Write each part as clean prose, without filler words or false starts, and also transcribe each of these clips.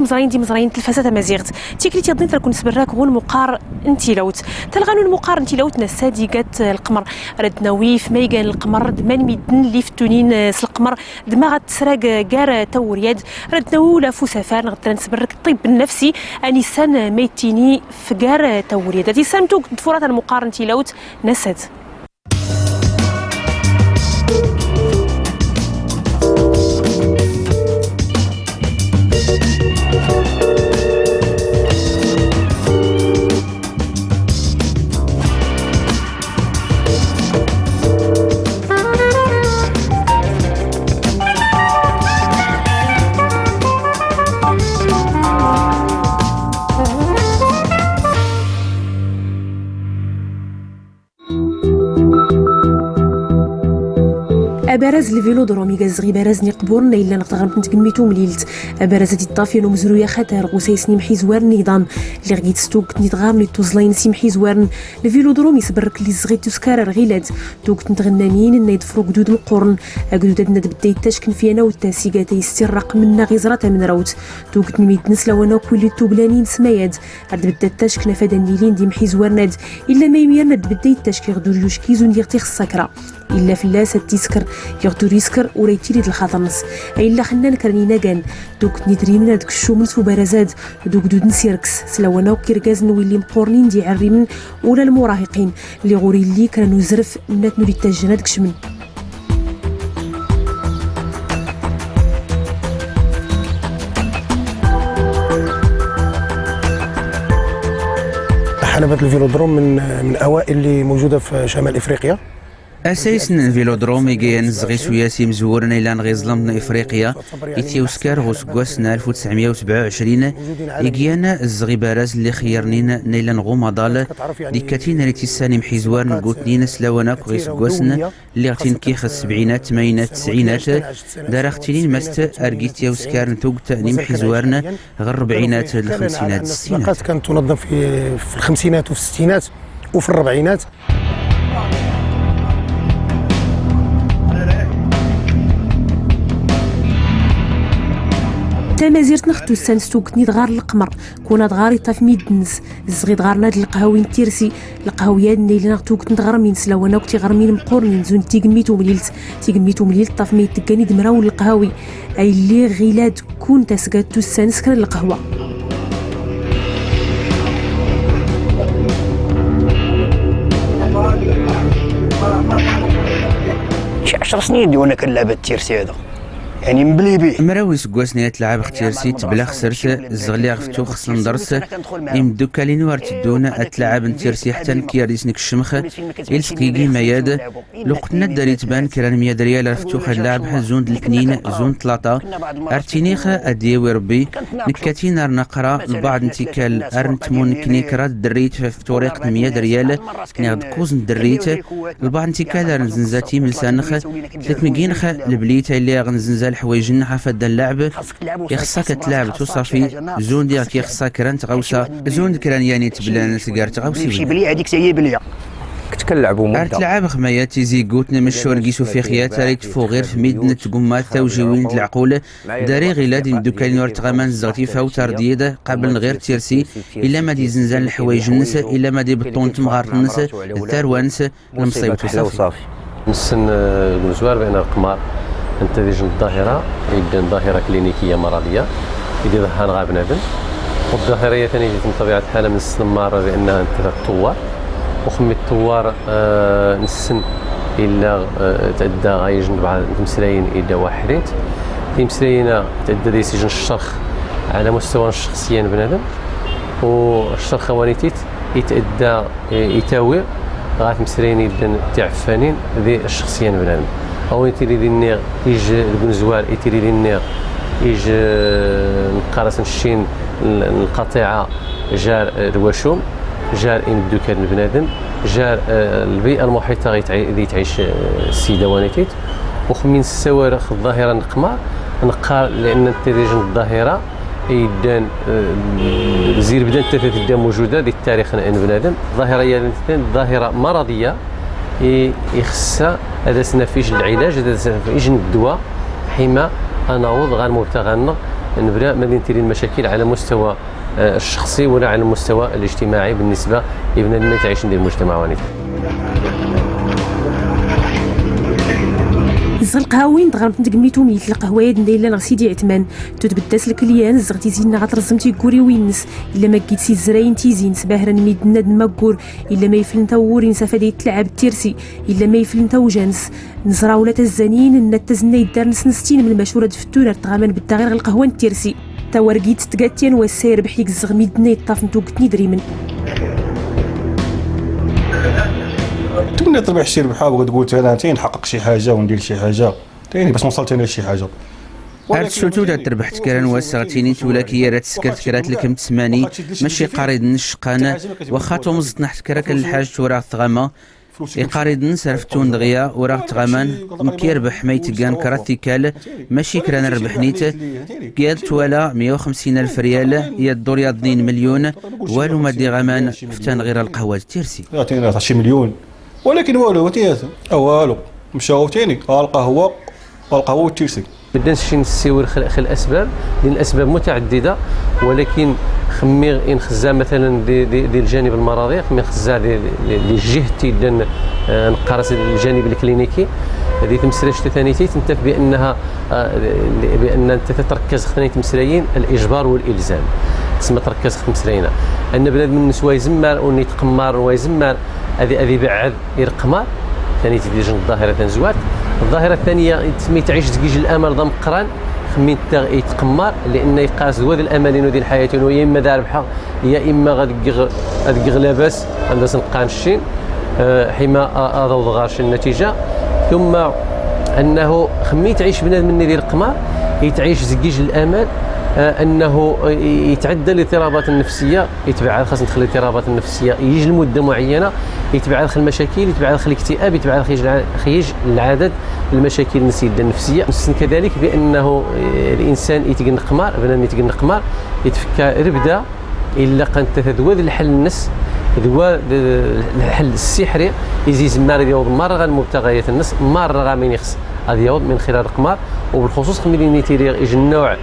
مزراين دي مزراين تلفازة تمازيغت تيكلي تيضني تركون سبراك غون مقار انتيلوت تلغانو المقار انتيلوت نساديقات القمر ردناوي في ميغان القمر دمان ميدن اللي في التونين القمر دماغ تسراق كار تورياد ردناوي ولا فوسفار نغدر نسبرك الطب النفسي انسان ميتيني في كار تورياد تيسامتو دفورات المقار انتيلوت نساد. أبرز الفيلودروم يغزغي برز نقبور إلا نغتغرب نتقميتو مليلت أبرز دي الطافية نمزرويا خطر غسيسني محيزوار النظام اللي غدي تستوك نتغار نتوزلاين سي محيزوار الفيلودروم يسبرك لي زغي تسكار غيلاد توك نتغنانين نيدفرو قدود القرن أقدود ند بداي تشكن فينا والتاسيقات يسترق منا غزرة من روت توك نميد نسلا وانا كل توبلانين سمايد عاد بدا تشكن فدا نيلين دي محيزوار ناد إلا ما يمير ند بداي تشكي غدور يوشكيزو نديرتي السكرة إلا فلاس تيسكر يغدو يسكر ولا يتيري الخاطر إلا خنا نكرني ناكان دوك نيدريمنا داك الشومنس وبرزاد دوك دود نسيركس سلاوانا وكيركاز نولي مقورنين دي عريمن ولا المراهقين اللي غوري اللي كانوا زرف نات نولي تاجنا داك شمن. حلبة الفيلودروم من أوائل اللي موجودة في شمال إفريقيا. أساس الفيلودروم يجي زغي سياسي مزورنا إلى نغيظلم إفريقيا إتيوسكار غوسكواسنا 1927 إجيانا الزغي بارز اللي خيرنين نيلا غومضال ديكاتين اللي تساني محيزوار نقوتنين سلاونا كغيسكواسنا اللي غتين كيخ السبعينات الثمانينات التسعينات دار اختلين مست أرجيتيوسكار نتوقت محيزوارنا غير الربعينات الخمسينات الستينات. كانت تنظم في الخمسينات وفي الستينات وفي الربعينات. تمازيرت نختو سانستوكتني دغار القمر كونا دغاري طاف ميدنس الزغي دغار ناد القهوي نتيرسي القهويات اللي نغتوكت نغرمين سلاوانا كنتي غرمين مقورنين زون تيقميتو مليلت تيقميتو مليلت طاف ميت تكاني دمراو القهوي اي اللي غيلاد كون تسقاتو سانسكر القهوة. شي 10 سنين وانا كنلعب التيرسي هذا يعني مبلي به. مراوي سكواسني تلعب اختيارسي تبلا خسرت الزغلي غفتو خص ندرس يمدو كالين وارتدون اتلعب نتيرسي حتى نكياريسنك الشمخ السكيكي مياد لقتنا داري تبان كران 100 ريال رفتو خد لعب زون الاثنين زون ثلاثة ارتينيخ اديوي ربي نكاتين نقرا البعض نتيكال ارنتمون كنيكرا دريت في طريق 100 ريال ناخد كوز دريت البعض نتيكال ارنزنزاتي ملسانخ 3 البليت اللي غنزنزال حوايج حفد اللعب يخصك تلعب تصافي زون ديالك يخصك كران تغوسه زون كران يعني تبلان سكار تغوسي بلي هذيك هي بليه كنت كنلعبوا مده تلعب خمايا تيزيكوت نمشوا نقيسو في خيات ريت فو غير في ميدنا تقوم توجيوين العقول داري غيلا دي دوكالين ور تغامان زغتي فاوتر ديد قبل غير تيرسي الا ما دي زنزان الحوايج النس الا ما دي بطون تمغارت النس الثروانس المصيبة وصافي. نسن المزوار بان القمار انت ديجن الظاهرة يبدا ظاهره كلينيكيه مرضية يدي ظهر غا بنادم والظاهريه ثاني جات من طبيعة الحالة من السمار بانها انت تطور وخمي التوار نسن الا تعدى غايجن بعض المسلاين الى واحديت تمسلاين تعدى دي سجن الشرخ على مستوى الشخصية بنادم والشرخ وانيتيت يتأدى يتاوي غا تمسلاين يبدا تعفانين ذي الشخصية بنادم او يتيري دي النيغ يج البنزوار يتيري دي النيغ يج نقرس الشين القطيعة جار الوشوم جار امدوكان البنادم جار البيئة المحيطة اللي تعيش السيدة وانيتيت وخمين الصواريخ الظاهرة نقمار نقار لان التريجن الظاهرة يدان زير بدان تثلاث موجودة ديال التاريخ ان بنادم الظاهرة هي ظاهره مرضية يخصها هذا سنة فيش العلاج هذا سنة فيش الدواء حما اناوض غير مبتغى نبدا ما تيري المشاكل على مستوى الشخصي ولا على المستوى الاجتماعي بالنسبة لبنادم اللي تعيش ديال المجتمع وانيت. زغ القهاوين تغرمت نتقميتو ميت القهوة ديال لا سيدي عثمان تتبداس الكليان زغ تيزينا غترزم تيكوري وينس الا ما كيت سي الزراين تيزين سباهرا ميدنا ماكور الا ما يفلن تاورين سفادي تلعب التيرسي الا ما يفلن تا وجانس نزرا ولا تزانين نا تزنا يدار نسنستين من المشورة دفتورة تغامان بدا غير القهوة التيرسي تاورقيت تقاتيان والسير بحيك الزغميدنا يطاف نتوقتني دريمن. تمنى تربح شي ربحه وتقول انا نحقق شي حاجة وندير شي حاجة ثاني باش نوصل ثاني لشي حاجة. هاد السوتو تربحت كران واسغتيني تولاكي راه تسكرت كرات لكم تسماني ماشي قريد نشقان واخا تومزت نحت كراك الحاج وراه الثغامه يقارد نسرفتون دغيا وراه تغامان مكيربح ما يتقان كراتيكال ماشي كران ربحنيت قال تولا 150 الف ريال يا الدور يا 2 مليون والو ما دي غامان فتان غير القهوة تيرسي عطينا شي مليون ولكن والو والو مشاو ثاني القهوة القهوة والتيرسي. بدنا شي نسيور خل الاسباب لان الاسباب متعددة ولكن خمي ان خزا مثلا دي, دي, دي الجانب المرضي خمي خزا دي, دي, دي الجهة تيدن نقرس الجانب الكلينيكي هذه تمسلاش ثاني تنتف بانها بان انت تتركز ثاني تمسلاين الاجبار والالزام تسمى تركز تمسلاين ان بنادم من نسوا يزمر وني تقمر ويزمر هذه بعد القمار ثاني تدي الظاهرة تنزوات. الظاهرة الثانية تسمي تعيش تكيج الامل ضم قران خمين يتقمر لان يقاس ذو الامل ديال الحياة يا اما دار ربحه يا اما غادي لاباس عندها سنقان الشين حما هذا وضغاش النتيجة. ثم انه خمي تعيش بنادم من ديال القمار يتعيش زكيج الامل انه يتعدى الاضطرابات النفسية يتبع خاص ندخل الاضطرابات النفسية يجي لمدة معينة يتبع دخل المشاكل يتبع دخل الاكتئاب يتبع خيج العدد المشاكل النفسية النفسية. كذلك بانه الانسان يتقن قمار بنادم يتقن قمار يتفكى ربده الا قنت تدوى الحل النس دواء الحل السحري يزي زمار يوض مرة غا المبتغيات النس مرة غا من يخص غادي يوض من خلال القمار وبالخصوص خميلي تيري يجي النوع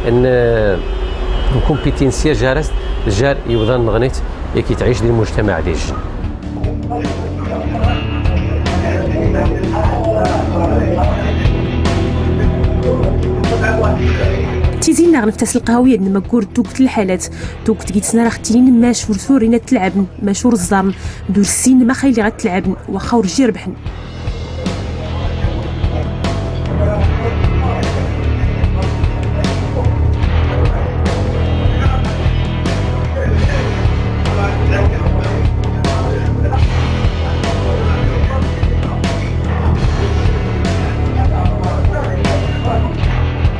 ان كومبيتينسيا جارس جار يوضا نغنيت كي تعيش ديال المجتمع ديال الجن. تيزينا غنفتاس القهويه دنا مكور توكت الحالات توكت كيتسنا راه ختينين ماشور ثورينا تلعبن ماشور الزرن دور السين ما خايلي غتلعبن واخا ورجي ربحن.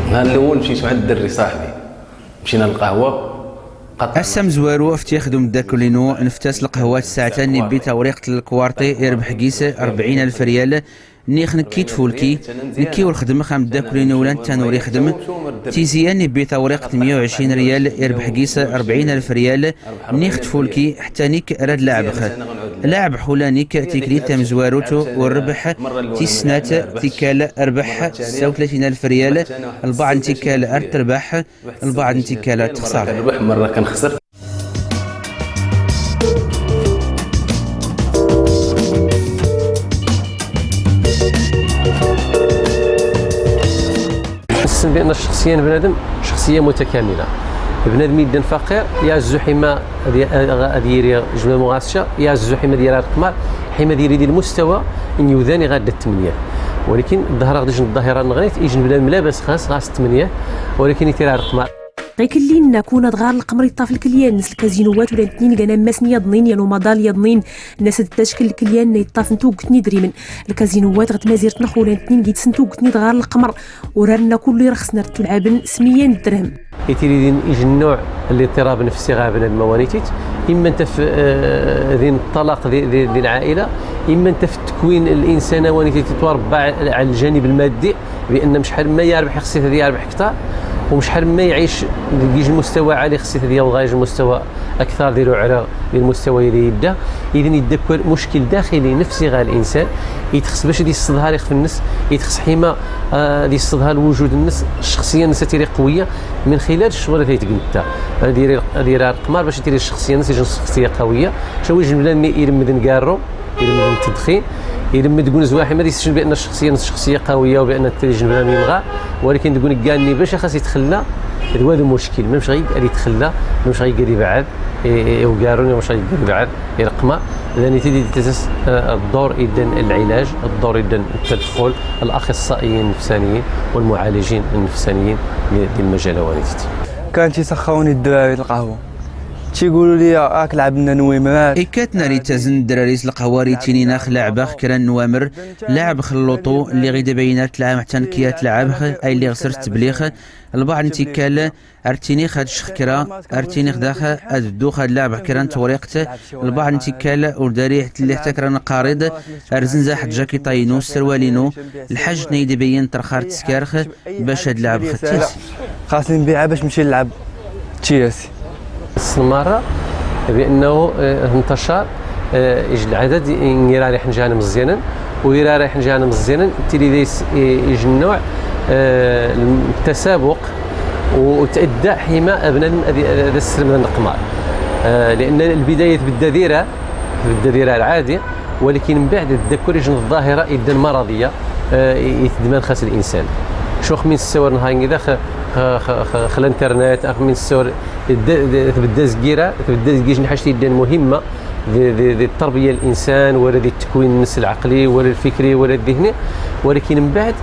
النهار الاول مشيت مع الدري صاحبي مشينا للقهوة السم زوارو افتي داكولينو نفتاس القهوة الساعتين بتوريقة الكوارتي يربح كيس 40000 ريال نيخ نكي تفولكي نكي والخدمة خام داكولينو ولا تانوري خدم تيزيان بتوريقة 120 ريال يربح كيس 40000 ريال نيخ تفولكي حتى نيك راد لاعبخ لاعب حولانيك تيكلي تام زواروتو والربح تيسنات تيكال ربح 36000 ريال البعض تيكال تربح البعض تيكال تخسر ربح مرة كنخسر. نحس بان الشخصية بنادم شخصية متكاملة بنادم يدن فقير يا الزحمة ديال جملة مغاسشه يا الزحمة ديال القمار حما ديال ديال المستوى ان يوذاني غادا الثمانية ولكن الظهر غادي الظاهرة نغنيت يجي بنادم لاباس خاص غاس الثمانية ولكن يتير على القمار. غير كلينا كون دغار القمر يطاف الكليان ناس الكازينوات ولا اثنين كانا ماسنيا ضنين يا مضال يا ضنين الناس تشكل الكليان يطاف نتو قتني دريمن الكازينوات غتمازير تنخ ولا اثنين كيت سنتو قتني دغار القمر ورانا كل رخصنا تلعبن سميان درهم. يتيري يجي النوع اللي اضطراب نفسي غابنا الموانيتيت اما انت في ذين الطلاق ديال العائلة اما انت في التكوين الانسان وانيتيت تربى على الجانب المادي بان مشحال ما يربح خصيت هذه يربح اكثر ومشحال ما يعيش يجي المستوى عالي خص ديال غايج المستوى اكثر ديالو على المستوى اللي يبدا. اذا يدكر مشكل داخلي نفسي غير الانسان يتخص باش يستظهر في النس، يتخص حما يستظهر الوجود النس الشخصية الناس تيري قوية من خلال الشغل اللي تيتقنتا دير القمار باش تيري الشخصية الناس يجي شخصية قوية. شو يجي بلا يرمد نكارو، يرمد التدخين، يرمد تقول زواحي ما يسجل بان الشخصية نفس شخصية قوية وبان التلج بلا يبغى، ولكن تقول كاني باش خاص يتخلى هذا المشكل مش غير يتخلى، مش غير يبعد وكاروني، مش غير يبعد القمار. لان تيدي تسس الدور اذا العلاج، الدور اذا التدخل الاخصائيين النفسانيين والمعالجين النفسانيين ديال المجال وانيتي. كان تيسخوني الدراري القهوة تيقولوا لي راك لعب لنا نويمرات. إكاتنا لي تزن الدراري القهوة ريتيني ناخ لعبه كرا نوامر لعب خلوطو اللي غيدا بينات العام حتى نكيات لعب اي اللي غسرت تبليخ البعض نتيكال ارتيني خاد شخكرا ارتيني خداخ ادو خاد لعب كرا توريقت البعض نتيكال وداري اللي حتى كرا قارض ارزن زاح جاكيطاينو سروالينو الحاج نيدي بين ترخار تسكارخ باش هاد لعب ختيس خاصني نبيعها باش نمشي نلعب تيرسي. السماره بانه انتشر يجي العدد يرى ريح نجانا مزيانا ويرى ريح نجانا مزيانا تيلي يجي النوع التسابق وتأدى حما ابنادم هذا السر من القمار، لان البداية تبدا ديرة العادي، ولكن من بعد تذكر يجي الظاهرة اذا مرضية يتدمن خاص الانسان. شوف من الصور نهار اذا خ الانترنت اخ من الصور تبدا زكيره تبدا زكيج حاجة يدان مهمة دي التربية الانسان ولا دي التكوين النفس العقلي ولا الفكري ولا الذهني، ولكن من بعد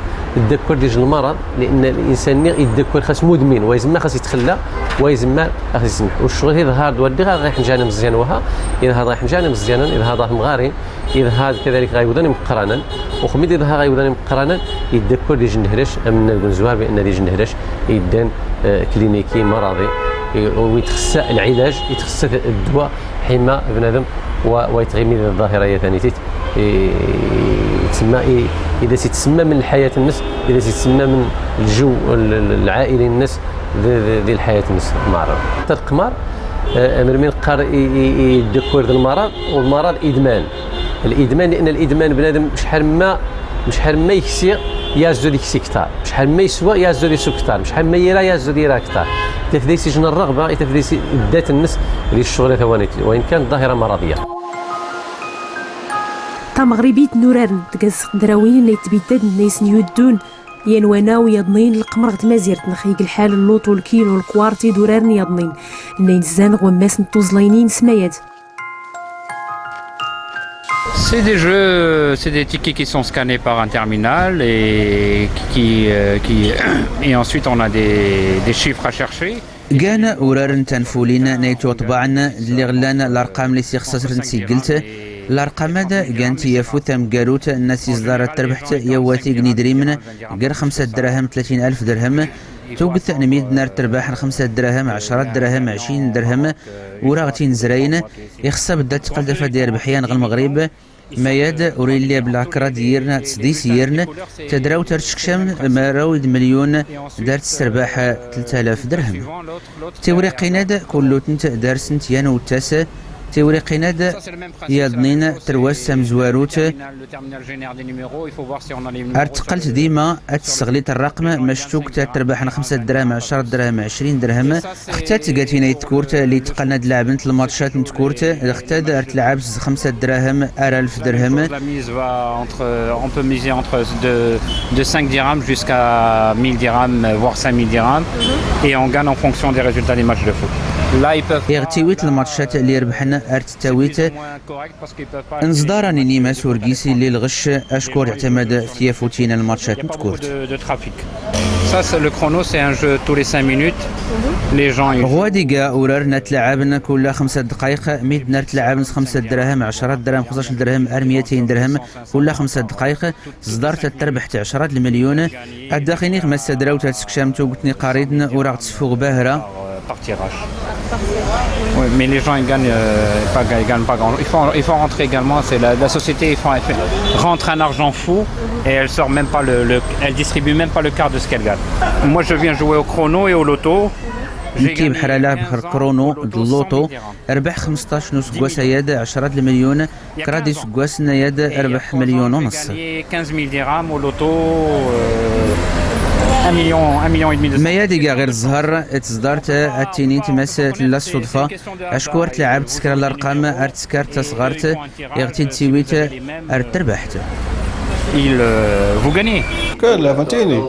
تذكر ديال المرض لان الانسان يتذكر خاص مدمن ويزما خاص يتخلى ويزما خاص يسمح. والشغل يظهر دودي غير حنجانا مزيان وها يظهر غير حنجانا مزيانا يظهر مغارين يظهر كذلك غيوداني مقرانا وخميد يظهر غيوداني مقرانا يتذكر ديال النهرش امنا الزوار بان ديال النهرش يدان كلينيكي مرضي ويتخص العلاج يتخص الدواء حما بنادم ويتغيمي الظاهرة ثاني تسمى اذا تتسمى من الحياة الناس اذا تتسمى من الجو العائلي الناس ديال الحياة الناس المعرض. حتى القمار مرمي القار يدكور المرض والمرض ادمان. الادمان لان الادمان بنادم شحال ما يكسي يازو ديك سيكتار، شحال ما يسوى يازو ديك سكتار، شحال ما يرى يازو ديرا كتار. تفدي سجن الرغبة تفدي ذات الناس ديال الشغل ثواني وان كانت ظاهره مرضية. تمغربيت نورارن تقز دراوين اللي تبيدد الناس يودون ينوانا ويضنين القمر غتمازيرت نخيق الحال اللوطو الكيلو الكوارتي دورارن يضنين النين الزانغ وماس نتوزلينين سمايات. C'est des jeux, c'est des tickets qui sont scannés par un terminal et qui et ensuite on a des chiffres à chercher. كان ورارن تنفولين نيتو طبعا اللي غلان الارقام اللي سيخصص نسيقلت الارقام هذا كانت يفوت مقالوت الناس يزدارت تربحت يواتي قني دريمن غير 5 دراهم 30,000 درهم توقت نميد نار تربح 5 دراهم 10 دراهم 20 درهم وراغتين زراين يخصها بدا تقل دفا ديال بحيان غ المغرب مياد وريلي بالعكرة ديرنا تسديس يرن تدراو ترشكشم مراود مليون دارت السرباح 3000 درهم توريقيناد كل تنت دار سنتيان وتاس توريقيناد يضنين ترواس مزواروت ارتقلت ديما اتسغليت الرقم مشتوك تربح 5 دراهم 10 دراهم 20 درهم حتى تقاتينا يتكورت اللي تقلنا لعبنت الماتشات نتكورت حتى دارت لعب 5 دراهم 1000 درهم. On peut miser entre de 5 dirhams jusqu'à 1000 dirhams voire 5000 dirhams et on gagne en fonction des résultats des matchs de foot. اغتويت الماتشات اللي ربحنا ارتتاويت انصدارني نيما سوركيسي اللي الغش اشكر اعتمد في فوتينا الماتشات نتكورت. Ça, c'est le chrono, c'est un jeu tous les 5 minutes. Les gens غواديكا ورارنا تلعبنا كل 5 دقائق ميدنا تلعبنا 5 دراهم 10 دراهم 15 درهم 200 درهم كل 5 دقائق صدرت تربحت 10 المليون الداخلي 5 دراو تسكشامتو قلتني قريدن وراغ تسفوغ باهره. Par tirage. Oui, mais les gens ils gagnent pas, ils gagnent pas grand. Il faut rentrer également. C'est la société, elle rentre un argent fou et elle sort même pas elle distribue même pas le quart de ce qu'elle gagne. Moi, je viens jouer au chrono et au loto. نكي بحال لعب كرونو اللوطو ربح 15 سكواس ياد 10 المليون كرادي سكواس ياد ربح مليون ونص. 15000 درهم au loto 1 million 1 million et demi. ما يادي كاع غير الزهر تصدرت التيني تمس لا الصدفة اشكور تلعب تسكر الارقام ارتسكر تصغرت يغتي تسيويت ارتربحت. Il vous gagnez. كان فهمتيني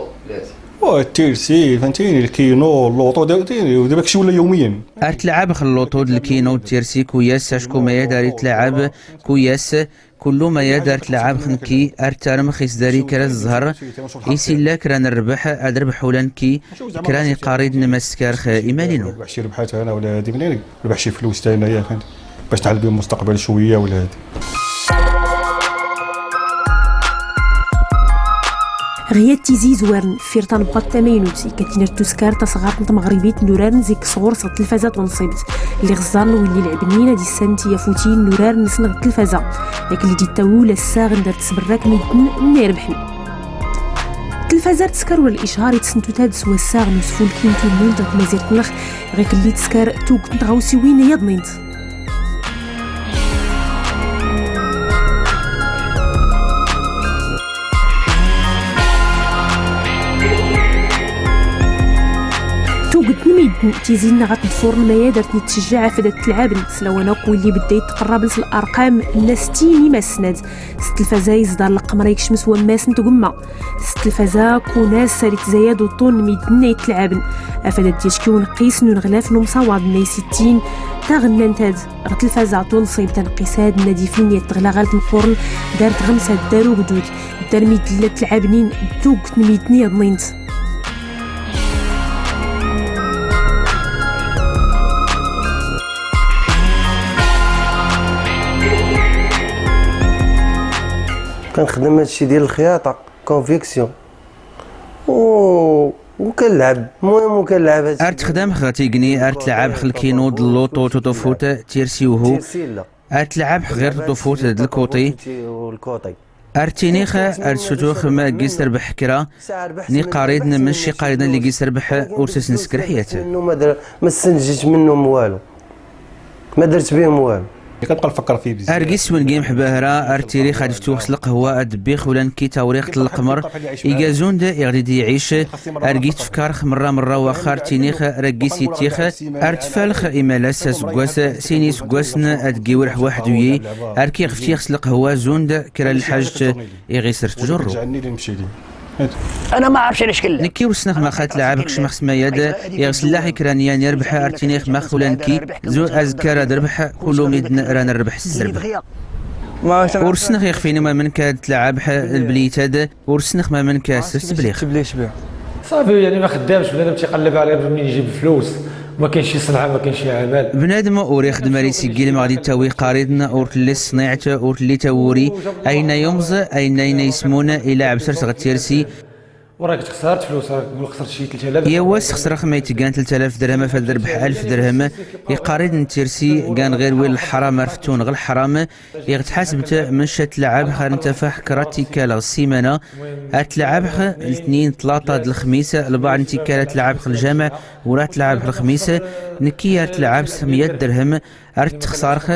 التيرسي فهمتيني الكينو اللوطو فهمتيني ودابا كشي ولا يوميا. ارتلعب اللوطو الكينو التيرسي كوياس اشكو ما داري تلعب كوياس كل ما يدار تلعب خنكي ارترم خيس داري كرا الزهر يسيلا كران الربح ادربح ولانكي كراني قاريد نمسكار ايمالينو. ربح شي ربحات انا ولا هادي منين ربح شي فلوس حتى انايا فهمت باش نعلم بهم المستقبل شوية ولا هادي. غيات تيزيزوارن فيرتان با تمينوت كتينا تسكار تصغار مغربيت نوران زيك صغور صغ التلفازة تنصيبت اللي غزان واللي لعبنينا دي السنتي فوتين نوران نسنغ التلفازة لكن اللي دي التاويل الساغن دارت سبراك ميدن نيربحن التلفازة تسكر ولا الإشهار يتسنتو تاد سوا الساغن وسفول كينتو مون تغ مازير تنخ غير اللي تسكر توك تغاوسي وين يضنينت. ميدن تيزينا غتدفور الميا دارتني تشجع فدات تلعب سلوانا واللي بدا يتقرب الارقام الناس تيني ما سند ست الفازا يصدر القمر يكشمس وماس نتقما ست الفازا كوناس ساري تزايد وطون ميدن يتلعبن افدات ديشكي ونقيس نغلاف نمصواب ناي 60 تغنى نتاد غتلفازا تنصيب تنقيساد نادي فين يتغلى غالت مقورن دارت غمسه دارو قدود دار ميدن تلعبنين توك ميدني يضنينت. كنخدم هادشي ديال الخياطة confection وكنلعب المهم وكنلعب هادشي. ارتخدم خاتيكني ارتلعب خلكينو اللوطو توتوفوت تيرسيوهو ارتلعب غير توتوفوت د الكوطي ارتينيخ ارتسوتوخ ما كيس ربح كرا ني قاريدنا من شي قاريدنا اللي كيس ربح ورسس نسكر حياته ما استنجيت منهم والو ما درت بهم والو. كنبقى نفكر فيه بزاف. اركيس وين كيم حباهرا ارتيري خادفتو وصل القهوة ادبيخ ولا نكي توريق القمر ايكازون دا يغدي يعيش اركيس تفكار مرة مرة واخا تينيخ ركيس يتيخ ارتفالخ ايمالاس سكواس سيني سكواسن ادكيورح واحد ويي اركي غفتي خص القهوة زوند كرا الحاج يغيسر تجرو. انا ما عرفتش علاش كلا نكي ورسنخ ما خات لعابك شمخ سماياد يغسل لاحي كرانيان يربح ارتينيخ ما خولانكي زو ازكار ربح كل ميدن رانا الربح الزرب ورسنخ يخفيني ما من كاد تلعب البليتاد ورسنخ ما من كاس بليخ صافي يعني ما خدامش بنادم تيقلب على منين يجيب الفلوس ما كاينش شي صنعه ما كاينش شي عمل بنادم اوري خدم ريسيكيل ما غادي تاوي قاريدنا اورتلي صنيعته اورتلي تاوري اين يمز اين يسمون الى عبسرت غتيرسي وراك خسرت فلوس راك تقول خسرت شي 3000 يا واس خسر ما يتكان 3000 درهم فالربح 1000 درهم يقارد نتيرسي كان غير وين الحرام رفتون غير الحرام يغتحاسب من شات لعب خير انت فاح كراتي كالا السيمانة اتلعب الاثنين ثلاثة د الخميس البعض انت كالا تلعب الجامع ولا تلعب الخميس نكي تلعب 100 درهم ارت تخسرخ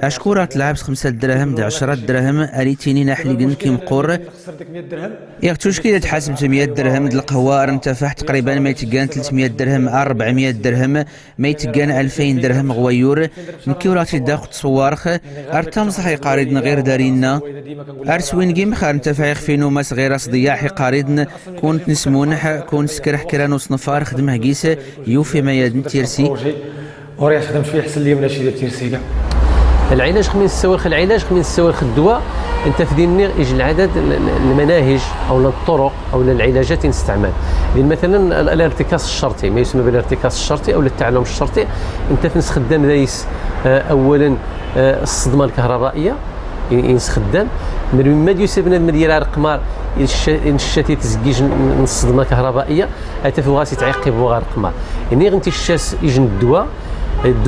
اشكورا تلعب 5 دراهم د 10 دراهم اريتيني ناحلي كي مقور ياك كي تحاسب 100 درهم د القهوة ارتفع تقريبا ما يتكان 300 درهم 400 درهم ما يتكان 2000 درهم غويور نكي ولا تيداخ تصوارخ ارتم صحي قاريدن غير دارينا ارسوين كيم خار انتفع يخفينو ما صغيرة صدياح قاريدن كون تنسمونح كون سكرح كرانو صنفار خدمة كيس يوفي ما يدن تيرسي وريح خدمت فيه احسن لي من هادشي ديال تيرسي كاع. العلاج خمين السوارخ العلاج خمين السوارخ الدواء انت في ديني يجي العدد المناهج او الطرق او العلاجات نستعمل. لان مثلا الارتكاز الشرطي ما يسمى بالارتكاز الشرطي او التعلم الشرطي انت فين خدام دايس اولا الصدمة الكهربائية ينس خدام من ما يوسف بنادم ديال القمار الشاتي تزكيج من الصدمة الكهربائية اتفو غاسي تعقب وغير القمار. يعني غنتي الشاس يجن الدواء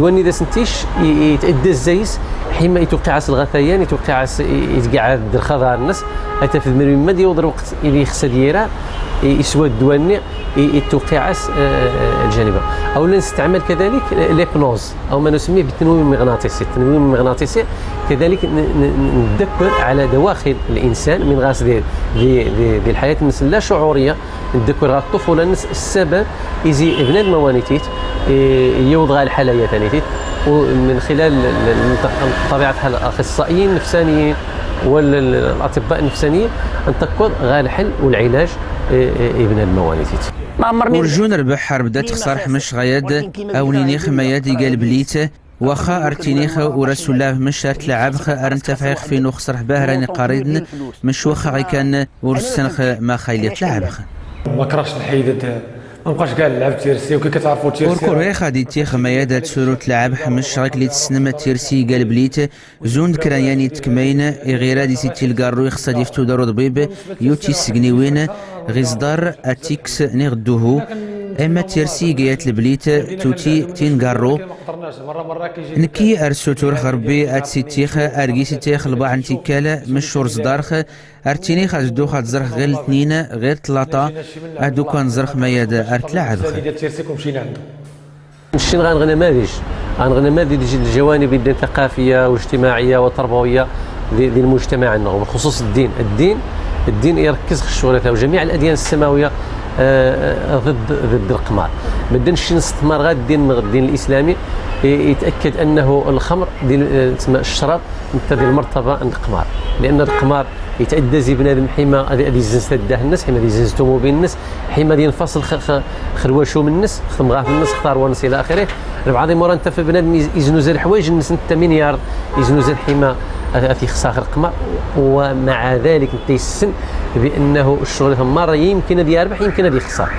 اللي سنتيش يتأدى الزايس حيما يتوقع الغثيان يتوقع يتقعد الخضار الناس اتفذ من ما ديوضر وقت اللي خصها ديرها يسوى الدواء يتوقع الجانب. او نستعمل كذلك l'hypnose او ما نسميه بالتنويم المغناطيسي. التنويم المغناطيسي كذلك نتذكر على دواخل الانسان من غاس دي دي دي, دي الحياة الناس لا شعوريه، نتذكر غا الطفولة الناس السبب يزي بنادم موانيتيت يوضع الحالة ثانيتيت، ومن خلال طبيعة الحال الاخصائيين النفسانيين والاطباء النفسانيين نتذكر غا الحل والعلاج ابن الموانيتيت. ورجون ربح حرب دات خسر حمش غياد أونينيخ مياد يقال بليت واخا ارتينيخ ورسول الله مش تلعبخ ارنتفعيخ في نخسر باهراني قريدن مش واخا غي كان ورسنخ ما خايلي تلعبخ. ما كرهش نحيد ما بقاش كاع نلعب تيرسي وكي كتعرفوا تيرسي وركوري غادي تيخ مياد تسورو تلعب حمش غاك لي تسنما تيرسي قال بليت زون كرانياني تكمين غير دي سيتي الكارو خصها ديفتو دارو طبيب يوتي سكنيوين غيزدار اتيكس نغدوهو اما تيرسي قيات البليت توتي تينغارو نكي ارسوتور خربي اتسيتيخ ارغيسي تيخ الباع انتيكال مشور زدارخ ارتيني خاز دوخ زرخ غير الاثنين غير ثلاثة ادو كان زرخ مياد ارتلعب ديال تيرسي كمشينا عنده. نمشي غنغنى نماذج غنغنى نماذج الجوانب الثقافية والاجتماعية والتربوية ديال المجتمع عندنا، وبالخصوص الدين. الدين يركز في الشغل تاعو، جميع الاديان السماوية ضد القمار. ما نمشي نستثمر غير الدين الاسلامي يتاكد انه الخمر ديال تسمى الشراب انت ديال المرتبة عند القمار، لان القمار يتادى زي بنادم حيما غادي يزنز تداه الناس، حيما يزنز بين الناس، حيما ينفصل خرواشو من الناس، خدم غاه الناس اختار ونس الى اخره. ربعه دي مورا انت في بنادم يزنوز الحوايج الناس انت مليار يزنوز الحيما في خساخر القمر، ومع ذلك انت يسن بانه الشغل مرة يمكن ان يربح يمكن ان يخسر،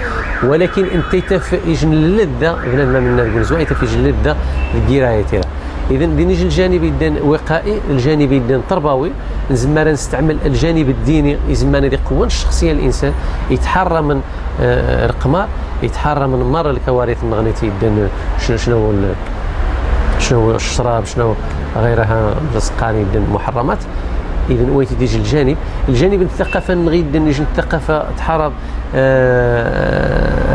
ولكن انت يجن اللذة بنادم من نقول زوين يجن اللذة القراية تاعها. اذا نجي الجانب الدين وقائي، الجانب الدين تربوي، زعما نستعمل الجانب الديني زعما يقوم الشخصية الانسان يتحرى من القمار، يتحرى من مر الكوارث المغناطيسيه الدين شنو الشراب شنو غيرها من السقاني المحرمات. اذا وين تيجي الجانب الثقافة نغيد نجي الثقافة تحارب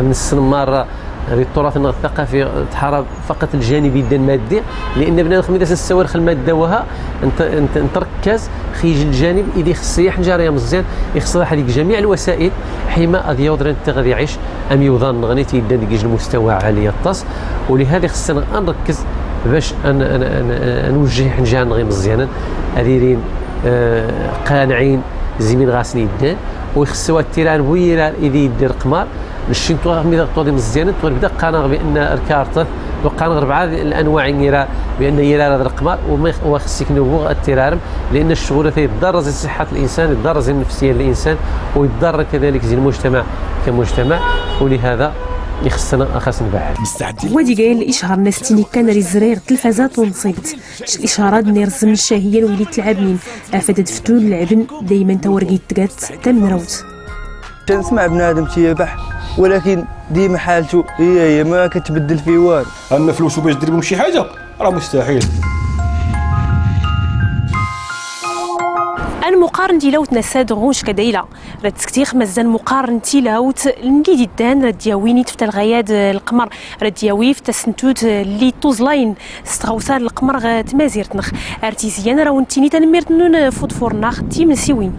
من السنمار التراث الثقافي تحارب فقط الجانب المادي، لان بنادم خميس السوارخ المادة وها انت نتركز خيج الجانب اللي خص حنجريه مزيان يخص هذيك جميع الوسائل حيما غادي يودر انت غادي يعيش ام يوضان غني تيدان ديك المستوى عالي الطاس. ولهذا خصنا نركز باش أن نوجه حنجان غير مزيانا اديرين قانعين زمين غاسني يدان ويخصوا التيران بويران اذا يدير قمار نشي تو مي طولي مزيان تو بدا قانغ بان الكارت وقانغ ربعه الانواع يرا بان يرا هذا القمار وخصك نوغ التيرارم، لان الشغل تيضر صحة الانسان، يضر النفسية للانسان، ويضر كذلك زي المجتمع كمجتمع، ولهذا يخصنا خاص نبعد. وادي قايل الاشهار ناس تيني كان ريزرير التلفازات ونصيبت الاشهارات نيرزم الشهية ولي تلعبين افادت فتون العبن دائما تورقيت تقات تمنروت. تنسمع بنادم تيربح ولكن ديما حالته هي ما كتبدل فيه والو. اما فلوسو باش دير بهم شي حاجة راه مستحيل. المقارن ديلاوت نساد غونش كدايله راه تسكتيخ مازال مقارن تيلاوت اللي ديدان راه دياويني تفتا الغياد القمر راه دياوي فتا سنتوت اللي توزلاين ستغوسان القمر تمازير تنخ ارتيزيان راه ونتيني تنميرت نون فوت فورناخ تيمن سيوين.